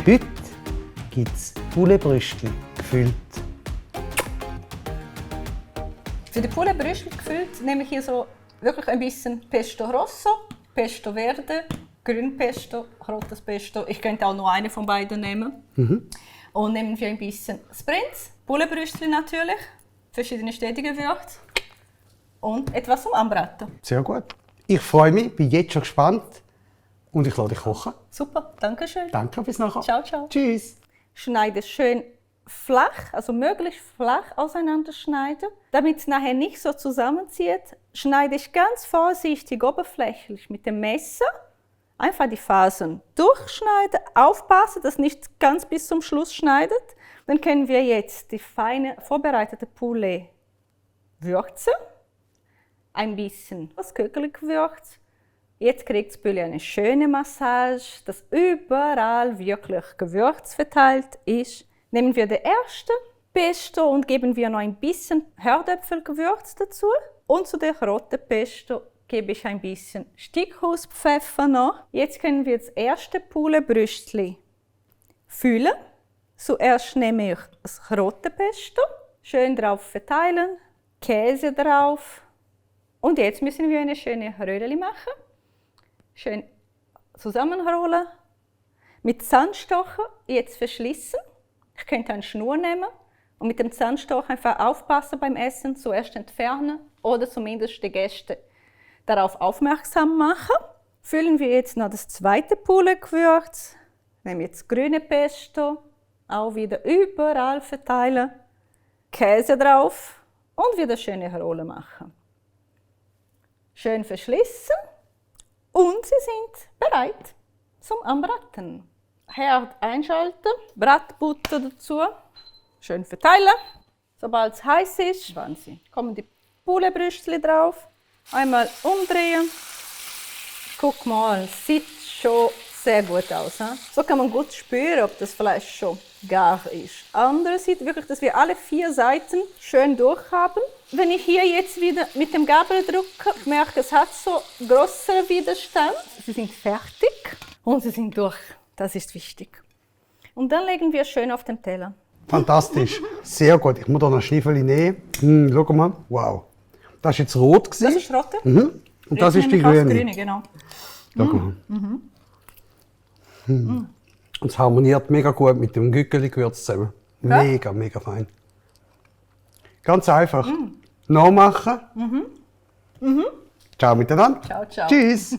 Heute gibt es Poulet-Brüstchen gefüllt. Für die Poulet-Brüstchen gefüllt nehme ich hier so wirklich ein bisschen Pesto Rosso, Pesto Verde, Grünpesto, rotes Pesto. Ich könnte auch nur eine von beiden nehmen. Und nehmen wir ein bisschen Sprints, Poulet-Brüstchen natürlich, verschiedene Städtegewürze und etwas zum Anbraten. Sehr gut. Ich freue mich, bin jetzt schon gespannt und ich lasse dich kochen. Super, danke schön. Danke, bis nachher. Ciao, ciao. Tschüss. Schneide schön flach, also möglichst flach auseinanderschneiden. Damit es nachher nicht so zusammenzieht, schneide ich ganz vorsichtig oberflächlich mit dem Messer. Einfach die Fasern durchschneiden, aufpassen, dass nicht ganz bis zum Schluss schneidet. Dann können wir jetzt die feine vorbereitete Poulet würzen. Ein bisschen das Kökelgewürz. Jetzt kriegt das Poulet eine schöne Massage, dass überall wirklich Gewürz verteilt ist. Nehmen wir den ersten Pesto und geben wir noch ein bisschen Herdöpfelgewürz dazu. Und zu der roten Pesto gebe ich ein bisschen Stickhuspfeffer noch. Jetzt können wir das erste Poulet-Brüstchen füllen. Zuerst nehme ich das rote Pesto, schön drauf verteilen, Käse drauf. Und jetzt müssen wir eine schöne Röllchen machen. Schön zusammenrollen. Mit Zahnstocher jetzt verschließen. Ich könnte eine Schnur nehmen und mit dem Zahnstocher einfach aufpassen beim Essen, zuerst entfernen oder zumindest die Gäste darauf aufmerksam machen. Füllen wir jetzt noch das zweite Poulet-Gewürz. Nehmen jetzt grüne Pesto, auch wieder überall verteilen. Käse drauf und wieder schöne Rollen machen. Schön verschließen und sie sind bereit zum Anbraten. Herd einschalten, Bratbutter dazu, schön verteilen. Sobald es heiß ist, kommen die Poulet-Brüstchen drauf. Einmal umdrehen. Guck mal, sieht schon sehr gut aus. He? So kann man gut spüren, ob das Fleisch schon gar ist. Andererseits wirklich, dass wir alle 4 Seiten schön durchhaben. Wenn ich hier jetzt wieder mit dem Gabel drücke, merke es hat so größeren Widerstand. Sie sind fertig und sie sind durch. Das ist wichtig. Und dann legen wir schön auf den Teller. Fantastisch. Sehr gut. Ich muss da noch ein Schniffel nehmen. Schau mal. Wow. Das war jetzt rot. Das ist rote. Und das ist die Jetzt nehme ich grüne. das grüne, genau. Schau mal. Und es harmoniert mega gut mit dem Gückeli-Gewürz zusammen. Ja? Mega, mega fein. Ganz einfach. Nachmachen. Ciao miteinander. Ciao, ciao. Tschüss.